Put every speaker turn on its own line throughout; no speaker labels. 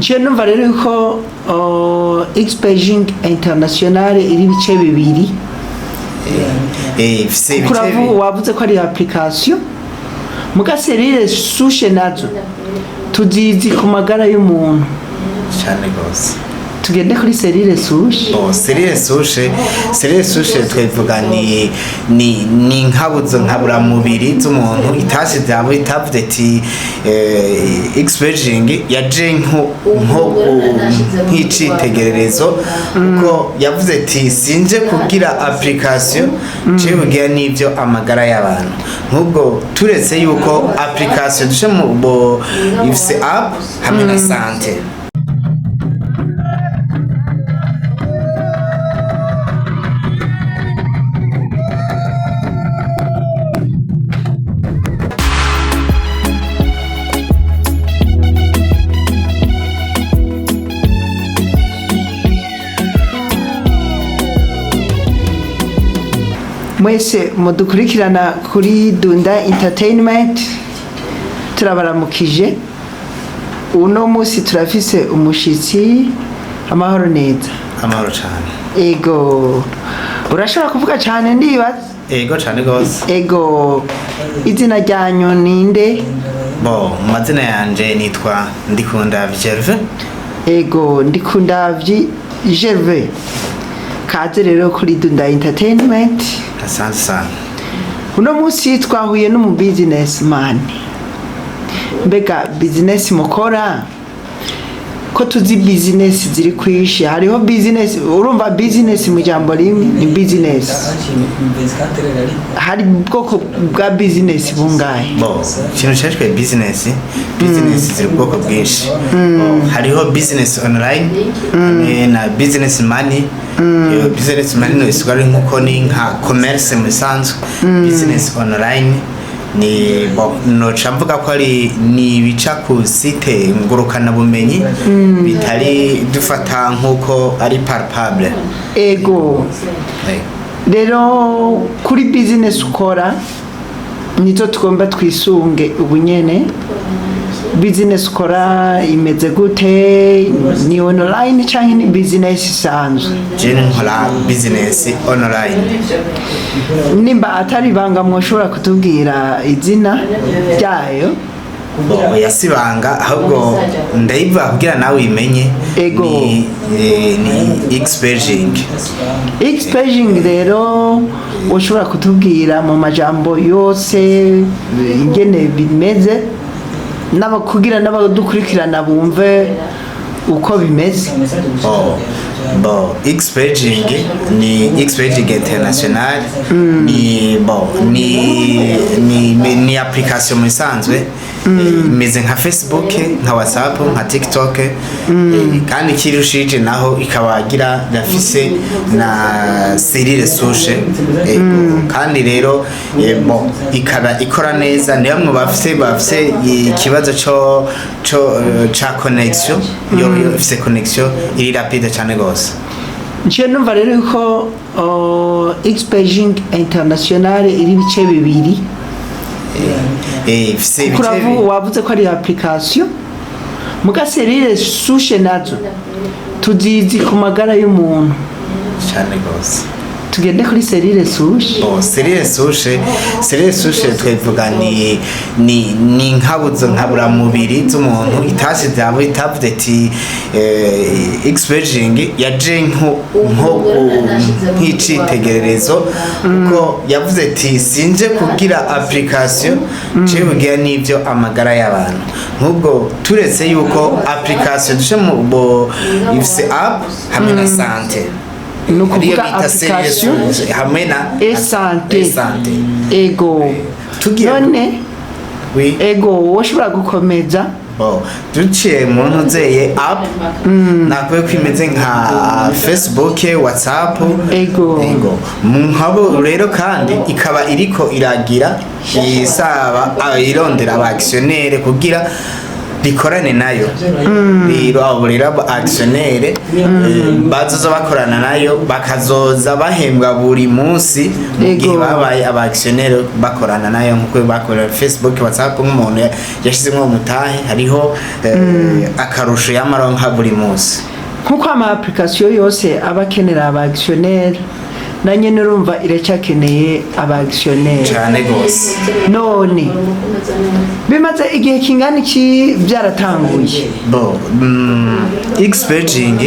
Nciye numva rero yuko Xpaging International iri ibice bibiri.
Ifise
kuko
ibice
wavuze ko ari application, muga cellule souche nazo tuzizi ku magara y'umuntu.
Cyane gose.
Tugende kuri cellule souche.
Bon, cellule souche twavuga ni inkabuzo nkaburamubiri z'umuntu itashize abo itavuze ati Xpaging yaje nk'icitegererezo, kuko yavuze ati sinje kugira application, je kugira n'ivyo amagara y'abantu. Nk'ubwo turetse yuko application dushe mu bo ifise app hamwe na santé.
Mwese mudukurikirana kuri Dunda Entertainment, turabaramukije. Uno munsi turafise umushitsi. Amahoro neza?
Amahoro cane.
Ego, urashobora kuvuga cyane, ndibaza.
Ego, cane gose.
Ego, izina ryanyu ninde?
Bo, mu mazina yanje nitwa Ndikunda Gervais.
Ego, Ndikundavyi Gervais, kaze rero kuri Dunda Entertainment.
Asante sana.
Uno munsi twahuye n'umu businessman. Mbega business mukora, ko tuzi business ziri kwishi, hariho business, urumva business mu jambo rimwe ni business, hari ubwoko bwa business bungahe?
Bo, ikintu ceshwe business ziri ubwoko bwinshi. Bo, hariho business online hamwe na business money. Iyo business money no isuka ari nkuko ni nka commerce mu bisanzwe. Business online ni, bo, noca mvuga ko ari ni ibica ku site ngurukana bumenyi bitari dufata nkuko ari palpable.
Ego. Rero kuri business ukora nizo tugomba twisunge ubu nyene. Business ukora imeze gute? Ni online canke ni business isanzwe?
Je nkora business online.
Nimba atari ibanga, mwoshobora kutubwira izina ryayo?
Bo, yasibanga, ahubwo ndayivuga kugira nawe uyimenye.
Ego.
Ni Xpaging.
Xpaging rero, ushobora kutubwira mu majambo yose ingene bimeze, kugira n'abadukurikirana bumve uko bimeze?
Bo, bo, Xpaging ni Xpaging International, ni, bo, ni application mu isanzwe imeze nka Facebook, nka WhatsApp, nka TikTok, kandi kirushije naho ikaba gira gafise na cellule souche. Kandi rero bo, ikaba ikora neza. Ni bamwe bafise ikibazo co ca connexion, yo ifise connexion iri rapide cyane gose.
Nciye numva rero yuko Xpaging International iri ibice bibiri.
Ifise
kuko
ibice
wavuze ko ari application, muga cellule souche nazo tuzizi ku magara y'umuntu.
Cyane gose.
Tugende kuri cellule souche.
Bon, cellule souche twavuga ni inkabuzo nkaburamubiri z'umuntu itashize abo itavuze ati Xpaging yaje nk'icitegererezo, kuko yavuze ati sinje kugira application, je kugira n'ivyo amagara y'abantu. Nk'ubwo turetse yuko application dushe mu bo ifise app hamwe na santé.
Ni ukuvuga
Ariyo bita
application
cellule hamwe na
et santé.
Et santé.
Ego.
Tugiye
none
Oui.
Ego, woshobora gukomeza.
Bon, duciye mu ntuzeye app nakwiye ko imeze nka Facebook, WhatsApp.
Ego.
Ego, mu nkabo rero kandi ikaba iriko iragira isaba irondera aba actionnaire kugira rikorane nayo. Rero abo rero aba actionnaire bazoza bakorana nayo, bakazoza bahembwa buri munsi mu gihe babaye aba actionnaire bakorana nayo, nkuko bakorera Facebook, WhatsApp. Nk'umuntu yashizemo umutahe, hariho akarusho y'amaronka buri munsi.
Nkuko ama application yose aba akenera aba actionnaire, na nyene urumva iracyakeneye aba actionnaire.
Cane gose.
None bimaze igihe kingana iki byaratanguye?
Bo, xpaging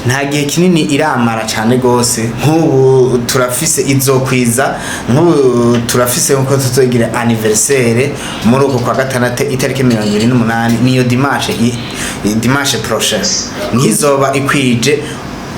nta gihe kinini iramara cyane gose. Nk'ubu turafise izokwiza, nk'ubu turafise nkuko tuzogira anniversaire muri uku kwa gatandatu, itariki 28, niyo dimanche, dimanche prochain ntizoba ikwije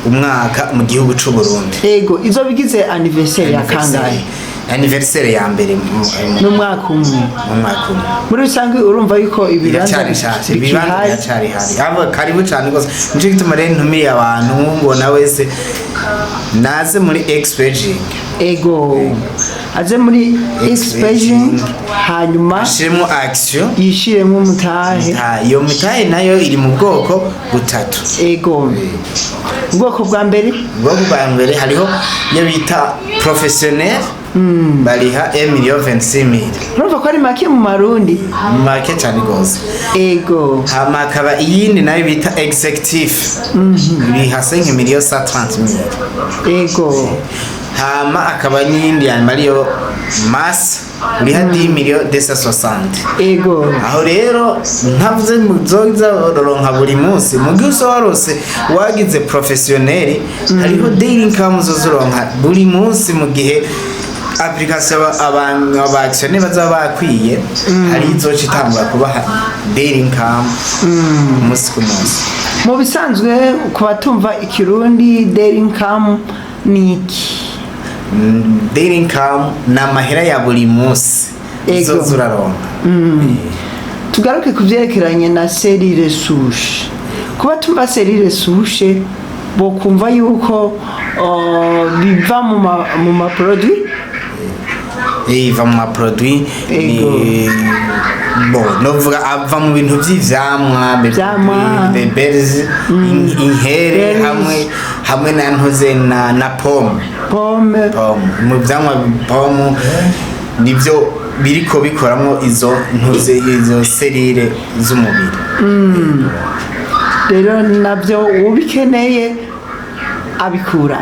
umwaka mu gihugu c'u Burundi.
Ego, izo bigize anniversaire ya kangahe?
Anniversaire ya mbere
n'umwaka umwe.
Mu mwaka umwe.
Muri rusange urumva yuko ibibanza
Biracyari nshasha, ibibanza
bikihari.
Biracyari hari. Abo karibu cyane rwose. Nico gituma rero ntumiye abantu, nk'ubona wese naze muri expaging.
Ego, aze muri expaging, hanyuma
ashiremo action,
yishiremo umutahe.
Iyo mitahe nayo iri mu bwoko butatu.
Ego, ubwoko bwa mbere?
Ubwoko bwa mbere, hariho iyo bita professionnel, bariha 1 million 26 mille.
Urumva ko ari make mu marundi.
Make cyane rwose. Hama hakaba iyindi nayo bita executive, iriha 5 million 130 mille. Hama akaba n'iyindi yanyuma ariyo masse, uriha 10 million 260. Aho rero ntavuze muzoza roronka buri munsi. Mu gihe uso warose wagize professionnel, hariho daily income uzoronka buri munsi mu gihe application abantu aba actionnaire bazaba bakwiye, hari izoca itangura kubaha daily income umunsi ku munsi.
Mu bisanzwe, ku batumva ikirundi, daily income ni iki?
Daily income ni amahera ya buri munsi uzoza uraronka.
Tugaruke ku byerekeranye na cellule souche. Kuba tumva cellule souche, bokumva yuko biva mu ma produit.
Iva mu maproduit ni bon, novuga ava mu bintu vy'ivyamwa.
Vyamwa.
The berries, inkere,
Berries.
hamwe na ntuze na pomme.
Pomme.
Pomme, mu vyamwa pomme nivyo biriko bikoramwo izo ntuze, izo cellule z'umubiri.
Rero nabyo ubikeneye abikura?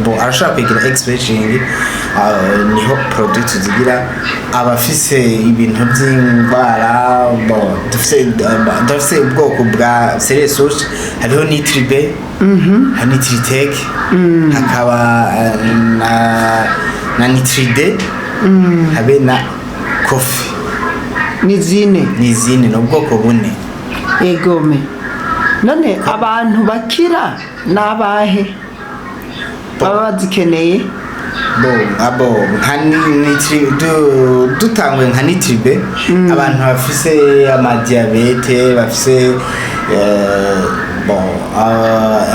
Bon, arashobora kwigira expression, niho produit tuzigira. Abafise ibintu by'indwara, bon, dufise ubwoko bwa cellule souche: hariho Nitribe, hari Nitritech, hakaba na Nitride, habe na coffee.
Ni zine.
Ni izindi, ni ubwoko bune.
Egome, none abantu bakira ni abahe baba bazikeneye?
Bo abo nka dutanguye nka Nitribe, abantu bafise amadiabète, bafise bon,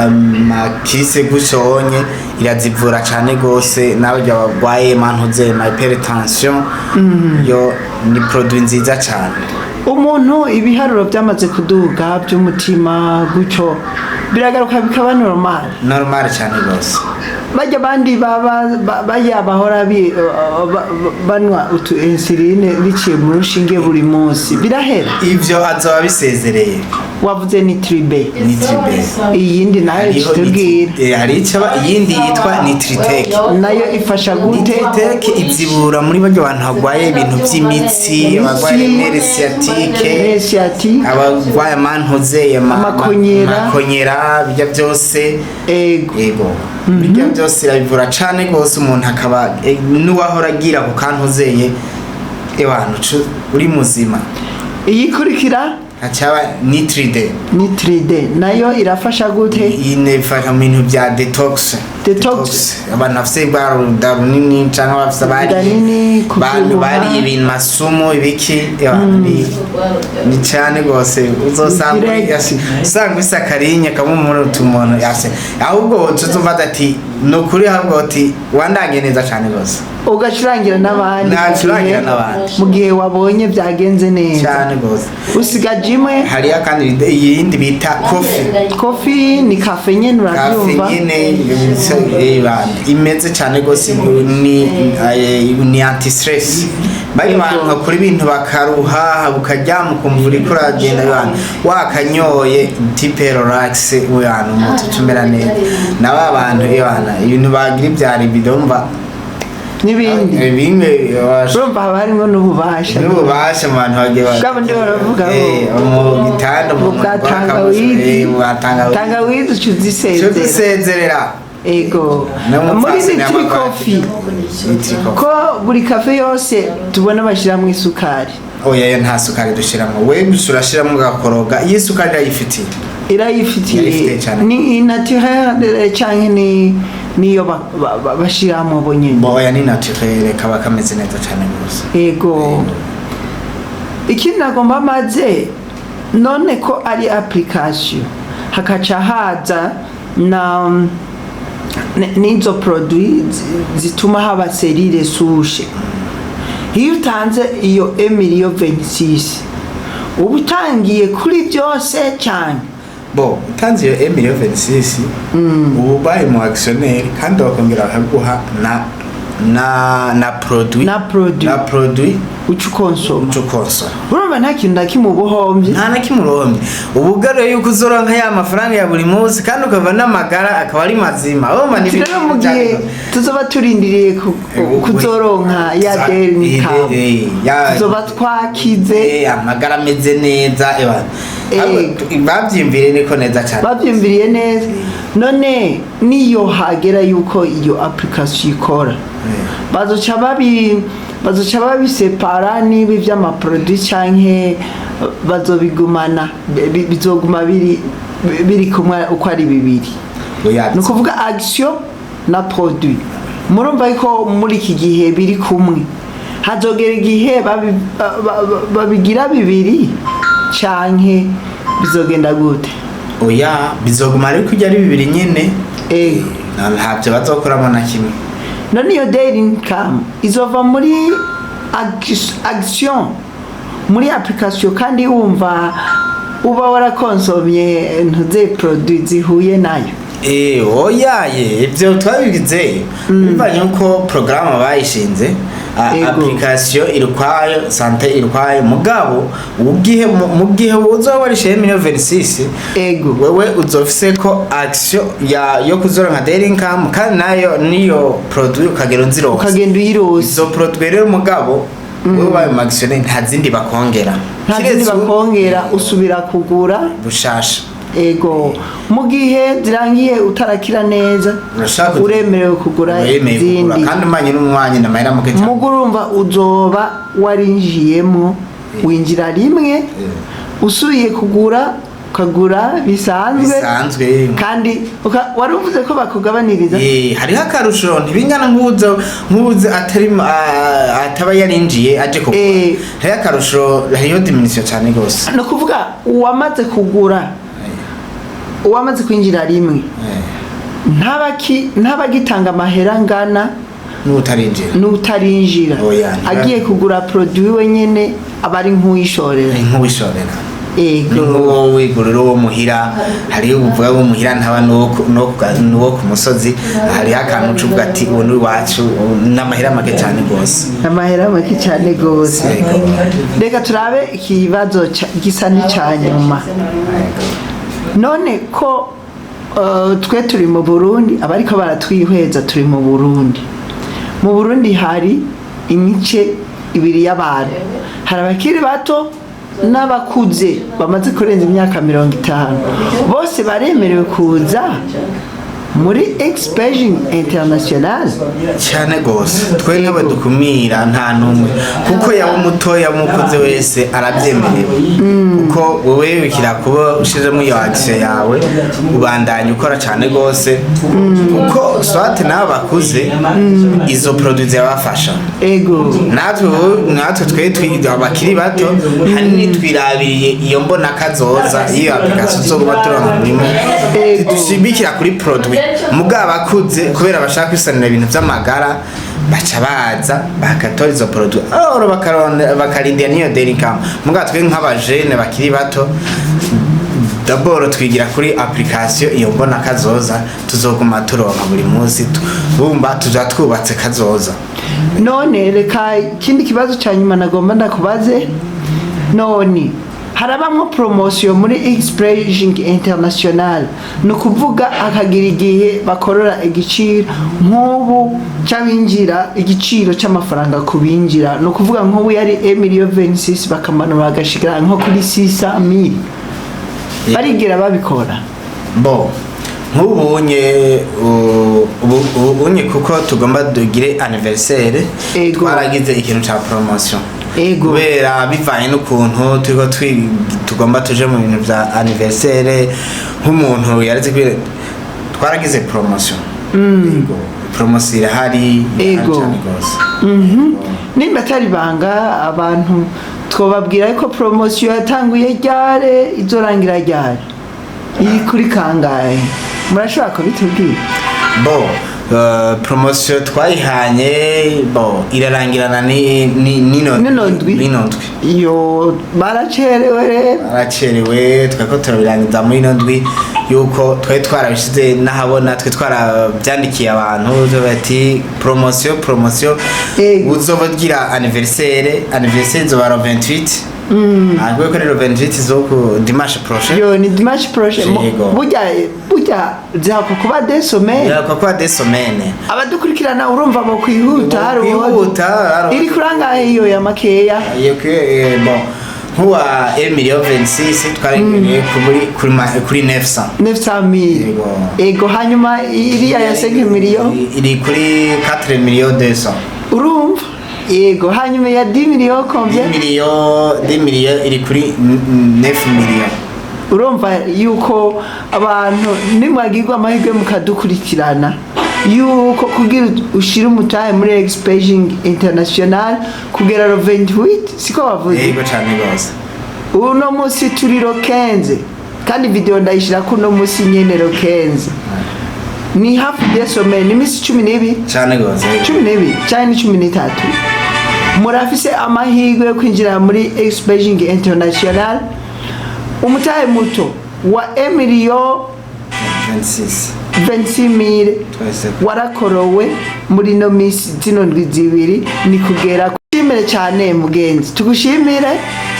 amakise gusonye, irazivura cane gose. N'abarya bagwaye mantuze ma hypertension, yo ni produit nziza cane.
Umuntu ibiharuro byamaze kuduga by'umutima gutyo, biragaruka bikaba normal?
Normal cane gose.
Bajya abandi baba bajya bahora banywa utu insuline biciye mu rushinge buri munsi, birahera?
Ivyo azoba bisezereye.
Wavuze ni tribe?
Nitribe.
Iyindi nayo
Hariho
kitubwira.
Hari icyo iyindi yitwa Nitritech.
Nayo ifasha gute?
Nitritech izibura muri baryo bantu barwaye ibintu by'imitsi, abarwaye nerf sciatique,
sciatique,
abarwaye amantuze,
Amakonyera.
Amakonyera, bijya byose. Yego, bijya byose irabivura cane rwose. Umuntu akaba n'uwahora agira ku kantuzeye, ebantu uri muzima.
Iyikurikira?
Hacaba Nitride.
Nitride nayo irafasha gute?
Iyi ifasha mu bintu bya detox.
Detox.
Abantu bafise rwa runini canke bafise
Inda
bari
nini,
bantu
kuvyibuha.
bari ibintu masumu ibiki, ni cane gose uzosanga
Direct.
usanga ufise akarinya kamwe muri utumuntu yase, ahubwo tuzumva ati ni ukuri, ahubwo uti wandangiye neza cane gose.
Ugacurangira n'abandi.
Nacurangira n'abandi.
Mu gihe wabonye byagenze neza.
Cane gose.
Usigaje imwe.
Hariyo kandi iyindi bita coffee.
Coffee ni kafe nyene.
Kafe.
Urabyumva.
Nyene imeze cane gose, ni anti stress. Bari bantu bakora ibintu bakaruha, ukaryama ukumva uriko uragenda, abantu wakanyoye type relax, abantu umutwe ucumera neza, na ba bantu ibana ibintu bagira ibya libido mva
n'ibindi.
Bimwe.
Urumva haba harimo n'ububasha.
N'ububasha mu bantu bagiye
Bwa bundi baravuga
mu gitanda
ngo bwa tangawizi.
Bwa tangawizi.
Tangawizi uca uzisezera.
Uzisezerera.
Ego.
No mu
muri
pfasi
litiri
n'amagara.
kofi.
Litiri coffee.
Ko buri kafe yose tubona bashyiramo isukari?
Oya, yo nta sukari dushiramo, we gusa urashiramo ugakoroga, iyo isukari irayifitiye.
Irayifitiye.
Irayifitiye cyane.
Ni naturel canke ni niyo bashiramo bo nyene?
Bo, oya, ni naturel, kaba kameze neza cyane rwose.
Ego. Ikindi nagomba maze, none ko ari application hakaca haza na n'izo produit zituma haba cellules souches, iyo utanze iyo emiliyo 26 uba utangiye kuri byose cyane?
Bo, utanze iyo emiliyo 26 uba ubaye mu actionnaire, kandi bakongera bakaguha na produit.
Na produit.
Na produit.
Uca ukonsoma.
Uca ukonsoma.
Urumva nta kintu na kimwe uba uhombye.
Nta na kimwe urombye, uba ugaruye yuko uzoronka ya mafaranga ya buri munsi, kandi ukava n'amagara akaba ari mazima. Urumva ni
Rero mu gihe tuzoba turindiriye kuzoronka ya daily income, tuzoba twakize.
Amagara ameze neza. Babyiyumvire niko neza cyane.
Babyumviriye neza. None niyo hagera yuko iyo application ikora, bazoca babisepara n'ibi vy'amaproduit canke bazobigumana, bizoguma biri kumwe uko ari bibiri?
Oya.
Ni ukuvuga action na produit, murumva ko muri iki gihe biri kumwe, hazogera igihe babigira bibiri canke bizogenda gute?
Oya, bizoguma ariko ujya ari bibiri nyene. Ntabyo bazokoramo na kimwe.
None iyo daily income izova muri action muri application, kandi wumva uba warakonsomye ntuze produit zihuye nayo?
Oya ye, ibyo twabigize bivanye uko porogaramu bayishinze. Application iri ukwayo, santé iri ukwayo, mugabo ugihe mu gihe uzoba warishiye miliyoni 26, wewe uzofise ko action ya yo kuzoronka daily income, kandi nayo niyo produit ukagera unzironse.
Ukagenda uyirose.
Izo produit rero, mugabo wewe ubaye mu actionnaire nta zindi bakongera.
Nta zindi
Kiretse
bakongera, usubira kugura
bushasha.
Ego, mu gihe zirangiye utarakira neza,
Urashaka
uremerewe kugura
uremewe kugura.
izindi.
Kandi umanye n'umwanya n'amahera make cyane.
Mugo urumva uzoba warinjiyemo, winjira rimwe, usubiye kugura ukagura bisanzwe.
Bisanzwe.
Kandi wari uvuze ko bakugabaniriza.
Hariho akarusho, ntibingana nk'uza atari ataba yarinjiye aje kugura. Hariho akarusho, hariho diminution cyane rwose.
Ni ukuvuga uwamaze kugura, uwamaze kwinjira rimwe, ntabagitanga amahera angana
n'utarinjira.
N'utarinjira.
Oya,
agiye kugura produit wenyene aba ari nk'uwishorera.
Ni nk'uwishorera. Ni
Ego.
nk'uwo wigurira uwo muhira, hariho uvuga wo muhira ntaba n'uwo ku musozi, hariho akantu uca uvuga ati uwo ni iwacu, n'amahera make cyane rwose.
Amahera make cyane gose.
Ego.
Reka turabe ikibazo gisa n'icya nyuma. None ko twe turi mu Burundi, abariko baratwihweza turi mu Burundi, mu Burundi hari imice ibiri y'abantu: hari abakiri bato n'abakuze bamaze kurenza imyaka 50. Bose baremerewe kuza? Muri Expansion International.
Cyane gose, twe ntabwo dukumira nta n'umwe, kuko yaba umuto, yaba umukozi, wese arabyemerewe, kuko wowe bikira kuba ushizemo iyo action yawe, ubandanya ukora cyane gose, kuko soit n'abo bakuze izo produit zirabafasha. Natwe twe abakiri bato hanini twirabiriye iyo mbona kazoza, iyo application zo turonka murimo. Dushimikira kuri produit, mugabo abakuze kubera bashaka kwisanira ibintu vy'amagara baca baza bagatora izo produit oro bakarindira niyo daily income. Mugabo twe nk'abajene bakiri bato, d'abord twigira kuri application, iyo mbona kazoza tuzoguma turonka buri munsi, bumva tuza twubatse kazoza.
None reka ikindi kibazo cya nyuma nagomba ndakubaze: none harabamwo promotion muri Expression International? Ni ukuvuga akagira igihe bakorora igiciro nk'ubu cy'abinjira, igiciro cy'amafaranga ku binjira, ni ukuvuga nk'ubu yari emiliyo 26, bakamanura bagashikira nko kuri 600 mille, barigira babikora?
Bo nk'ubunye ubunye kuko tugomba dugire anniversaire, twaragize ikintu ca promotion kubera bivanye n'ukuntu turiko tugomba tuje mu bintu vya anniversaire, nk'umuntu yaretse kubera twaragize promotion. Ego, promotion irahari, irahari cane gose.
Nimba atari ibanga, abantu twobabwira ko promotion yatanguye ryare, izorangira ryari, iri kuri kangahe? Murashobora kubitubwira?
Bo promotion twayihanye, bo irarangirana ni nino
Nino ndwi.
Nino ndwi.
Iyo baracerewe rero.
Baracerewe, twako turabirangiza muri ino ndwi, yuko twari twarabishize n'ahabona, twe twarabyandikiye abantu bati promotion, promotion. Uzoba ugira anniversaire, anniversaire izoba le 28, ntabwo ko rero 28 zo ku dimanche prochain.
Yo, ni dimanche prochain.
Yego.
Burya byako kuba deux semaines.
Yako kuba deux semaines.
Abadukurikirana urumva bo kwihuta, hari
Kwihuta,
iri kurangahe iyo ya makeya?
Iyo bon, nk'uwa 1 million 26 twarengereye kuri 900.
900 mille.
Yego.
Ego, hanyuma iriya ya 5 million?
Iri kuri 4 millions 200.
Urumva, yego, hanyuma ya 10 million combien?
10 millions, 10 millions iri kuri 9 millions.
Urumva yuko abantu nimwagirwa amahirwe mukadukurikirana, yuko kugira ushire umutahe muri Expansion International kugera le 28, siko bavuze?
Yego, cyane rwose.
Uno munsi turi le 15, kandi video ndayishira kuno munsi nyene le 15, ni hafi deux semaines, ni imisi 12.
Cyane rwose.
12 cyangwa ni 13. Murafise amahirwe yo kwinjira muri Expansion International, umutahe muto wa emiliyo
26.
26 mille.
Twese.
Warakorowe muri ino misi zino ndwi zibiri, ni kugera. Tugushimire cyane mugenzi, tugushimire.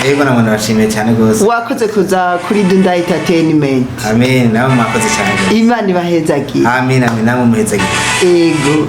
Yego, namwe ndabashimiye cyane rwose.
Wakoze kuza kuri Dunda Entertainment.
Amen, namwe mwakoze cyane rwose.
Imana ibahezagiye.
Amin, amin, namwe muhezagiye.
Ego.